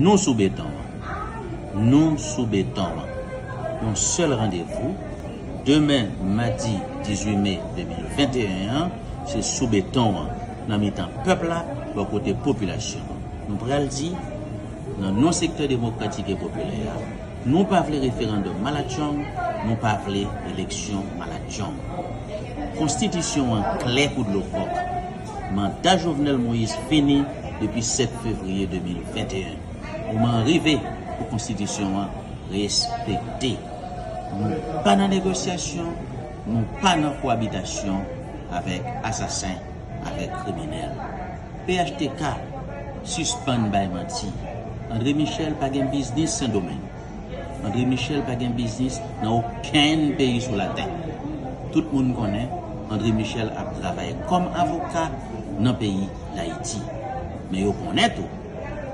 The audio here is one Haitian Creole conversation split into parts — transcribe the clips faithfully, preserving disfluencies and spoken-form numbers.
Nou sou beton an. Nou sou beton an. Yon sèl randevou, demen madi dizuit me de mil venteyen an, se sou beton an, nan mitan pèp la, bò kote popilasyon an. Nou pral di, nan non sektè demokratik e popilè a, nou pa vle referandòm malatchong, nou pa vle eleksyon malatchong. Konstitisyon an klè kou dlo kòk. Manda Jovenel Moïse fini depi sèt fevriye de mil venteyen. Moman an rive pou konstitisyon an respekte. Nou pa nan negosyasyon, nou pa nan koabitasyon avèk asasen, avèk kriminèl. P H T K, sispann bay manti. André Michel pa gen biznis Sendomeng. André Michel pa gen biznis nan okenn peyi sou latè. Tout moun konnen André Michel ap travay kòm avoka nan peyi Dayiti. Men yo konnen tou,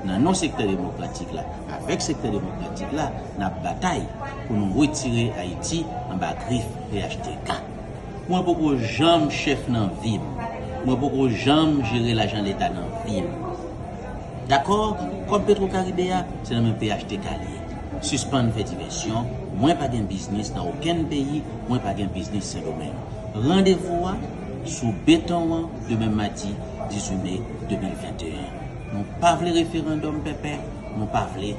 nan non sektè demokratik la, avèk sektè demokratik la, n ap batay pou nou retire Ayiti anba grif P H T K. Mwen poko janm chèf nan vi m. Mwen poko janm jere lajan leta nan vi m. Dakò? Kòb Petro Karibe a, se nan men P H T K li ye. Sispann fè divèsyon, mwen pa gen biznis nan okenn peyi, mwen pa gen biznis Sendomeng. Randevou a sou beton an demen madi dizuit me de mil venteyen. Nou pa vle referandòm pèpè, nou pa vle